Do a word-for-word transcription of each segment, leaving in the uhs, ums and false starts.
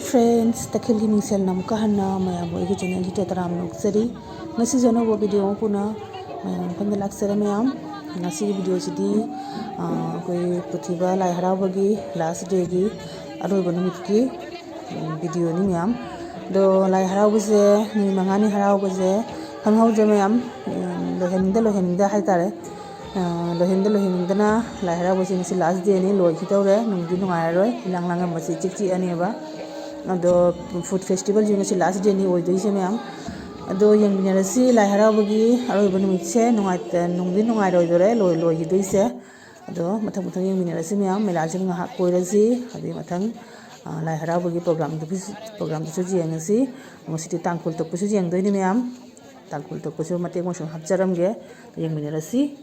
Friends, ꯇꯈꯦꯜꯒꯤ ꯃꯤꯡꯁꯦꯜꯅ ꯑꯃꯨꯛꯀ ꯍꯟꯅ ꯃꯌꯥꯝꯕꯨ ꯑꯩꯒꯤ channelꯁꯤꯗ ꯇꯔꯥꯝꯅ ꯑꯣꯛꯆꯔꯤ꯫ ꯉꯁꯤꯁꯨ ꯑꯅꯧꯕ video ꯑꯃ ꯄꯨꯅ ꯃꯌꯥꯝ ꯃꯐꯝꯗ ꯂꯥꯛꯆꯔꯦ ꯃꯌꯥꯝ꯫ ꯉꯁꯤꯒꯤ videoꯁꯤꯗꯤ, ꯑ, ꯑꯩꯈꯣꯏ ꯄꯨꯊꯤꯕ ꯂꯥꯏ ꯍꯔꯥꯎꯕꯒꯤ last dayꯒꯤ ꯑꯔꯣꯏꯕ ꯅꯨꯃꯤꯠꯀꯤ, ꯎꯝ, videoꯅꯤ ꯃꯌꯥꯝ꯫ ꯑꯗꯣ ꯂꯥꯏ ꯍꯔꯥꯎꯕꯁꯦ ꯅꯨꯃꯤꯠ ꯃꯉꯥꯅꯤ ꯍꯔꯥꯎꯕꯁꯦ ꯈꯪꯍꯧꯗ꯭ꯔꯦ ꯃꯌꯥꯝ꯫ ꯎꯝ, ꯂꯣꯏꯍꯟꯅꯤꯡꯗ ꯂꯣꯏꯍꯟꯅꯤꯡꯗ ꯍꯥꯏꯇꯥꯔꯦ꯫ ꯑ, ꯂꯣꯏꯍꯟꯗ ꯂꯣꯏꯍꯟꯅꯤꯡꯗꯅ ꯂꯥꯏ ꯍꯔꯥꯎꯕꯁꯦ ꯉꯁꯤ last dayꯅꯤ, ꯂꯣꯏꯈꯤꯗꯧꯔꯦ꯫ ꯅꯨꯡꯗꯤ ꯅꯨꯡꯉꯥꯏꯔꯔꯣꯏ, ꯏꯂꯥꯡ ꯂꯥꯡꯉꯝꯕꯁꯦ ꯏꯆꯤꯛ ꯆꯤꯛꯑꯅꯦꯕ꯫ ꯑꯗꯣ food festivalꯁꯦ ꯉꯁꯤ last dayꯅꯤ ꯑꯣꯏꯗꯣꯏꯁꯦ ꯃꯌꯥꯝ꯫ ꯑꯗꯣ ꯌꯦꯡꯃꯤꯟꯅꯔꯁꯤ ꯂꯥꯏ ꯍꯔꯥꯎꯕꯒꯤ ꯑꯔꯣꯏꯕ ꯅꯨꯃꯤꯠꯁꯦ꯫ ꯅꯨꯡꯉꯥꯏꯇ-, ꯅꯨꯡꯗꯤ ꯅꯨꯡꯉꯥꯏꯔꯣꯏꯗꯣꯔꯦ ꯂꯣꯏ-, ꯂꯣꯏꯈꯤꯗꯣꯏꯁꯦ꯫ ꯑꯗꯣ ꯃꯊꯪ ꯃꯊꯪ ꯌꯦꯡꯃꯤꯟꯅꯔꯁꯤ ꯃꯌꯥꯝ꯫ ꯃꯦꯂꯥꯁꯦ ꯉꯥꯏꯍꯥꯛ ꯀꯣꯏꯔꯁꯤ, ꯑꯗꯨꯒꯤ ꯃꯊꯪ, ꯑ, ꯂꯥꯏ ꯍꯔꯥꯎꯕꯒꯤ programꯗꯨꯁꯨ, programꯗꯨꯁꯨ ꯌꯦꯡꯉꯁꯤ꯫ ꯉꯁꯤꯗꯤ ꯇꯥꯡꯈꯨꯜ ꯇꯞꯄꯁꯨ ꯌꯦꯡꯗꯣꯏꯅꯤ ꯃꯌꯥꯝ꯫ ꯇꯥꯡꯈꯨꯜ ꯇꯞꯄꯁꯨ ꯃꯇꯦꯛ ꯑꯃꯁꯨ ꯍꯥꯞꯆꯔꯝꯒꯦ, ꯌꯦꯡꯃꯤꯟꯅꯔꯁꯤ꯫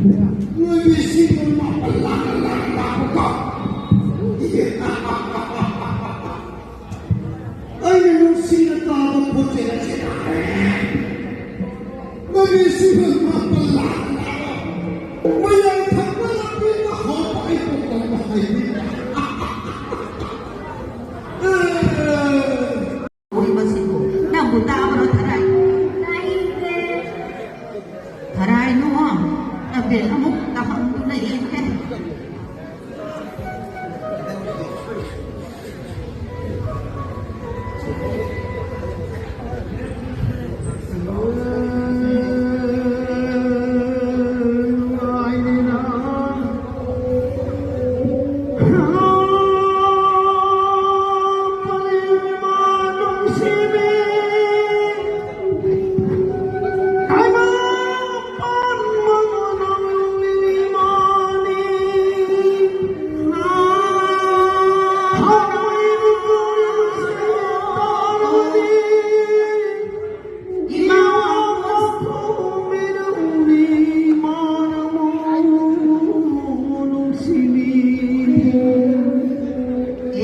ꯅꯣꯏꯒꯤ ꯁꯤꯕꯨ ꯃꯥꯄꯜ ꯂꯥꯛꯅ ꯂꯥꯛꯅ ꯂꯥꯛꯄꯀꯣ꯫ ꯑꯩꯅ ꯅꯨꯡꯁꯤꯅ ꯇꯥꯕ ꯈꯣꯟꯖꯦꯜ ꯑꯁꯤ ꯇꯥꯔꯦ꯫ ꯅꯣꯏꯒꯤ ꯁꯤꯕꯨ ꯃꯥꯄꯜ ꯂꯥꯛꯅ ꯂꯥꯛꯅ ꯃꯌꯥꯏ ꯊꯪꯕ ꯂꯝꯕꯤꯗ ꯍꯧꯕ ꯑꯩꯕꯨ ꯀꯧꯕ ꯍꯥꯏꯕꯤ꯫ ꯑꯦ꯫ ꯍꯣꯏ, ꯃꯁꯤꯕꯨ ꯅꯪꯕꯨ ꯇꯥꯕ꯭ꯔꯣ, ꯊꯔꯥꯏ? ꯇꯥꯏꯌꯦ꯫ ꯊꯔꯥꯏꯅꯣ? ꯅꯕꯦꯟ ꯑꯃꯨꯛ ꯇꯥꯍꯟꯗꯨꯅ ꯌꯦꯡꯒꯦ꯫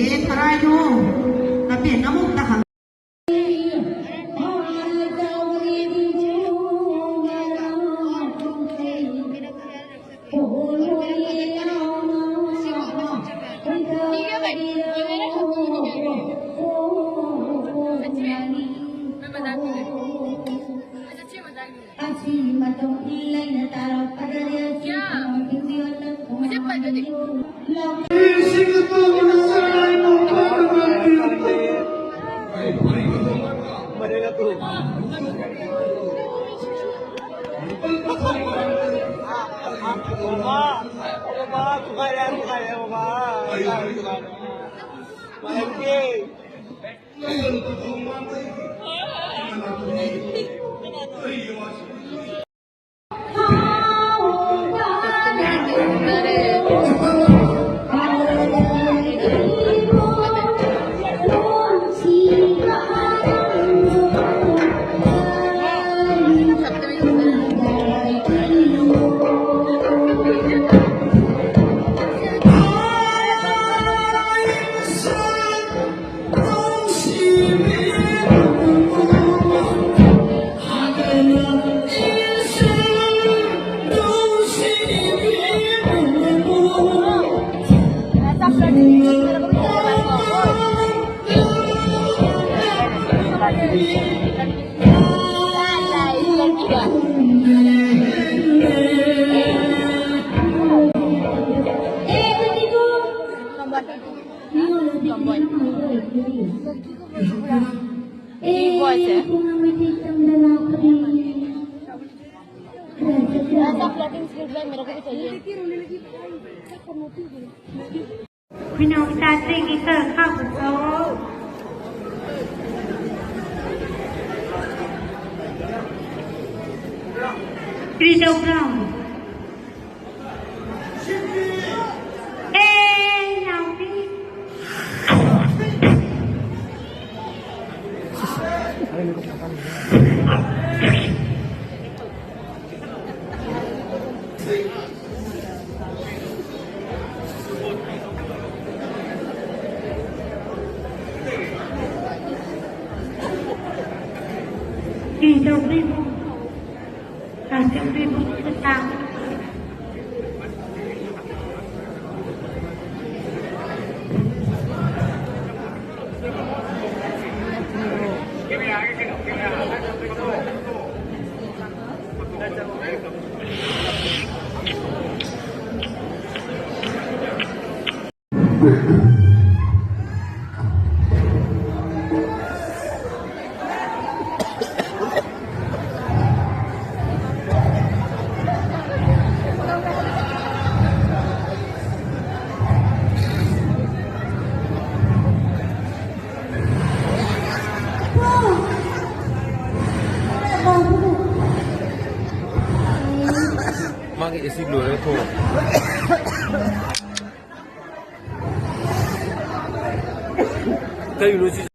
ꯑꯦ, ꯊꯔꯥꯏꯗꯣ, ꯅꯕꯦꯟ ꯑꯃꯨꯛꯇ ꯍꯪ- लॉगिन स्क्रीन ड्राइव मेरे को भी चाहिए। ꯈꯨꯅꯧ ꯆꯥꯇ꯭ꯔꯦꯠꯀꯤ ꯈꯔ ꯈꯥꯛꯄꯁꯨ꯫ ꯀꯔꯤ ꯇꯧꯕ꯭ꯔꯣ? ꯑꯦ, ꯅꯥꯎꯄꯤ꯫ ꯃꯥꯒꯤ ꯑꯦꯁꯤ ꯂꯣꯏꯔꯒ ꯊꯣꯛꯑꯣ꯫ ꯀꯩꯅꯣ ꯁꯤ?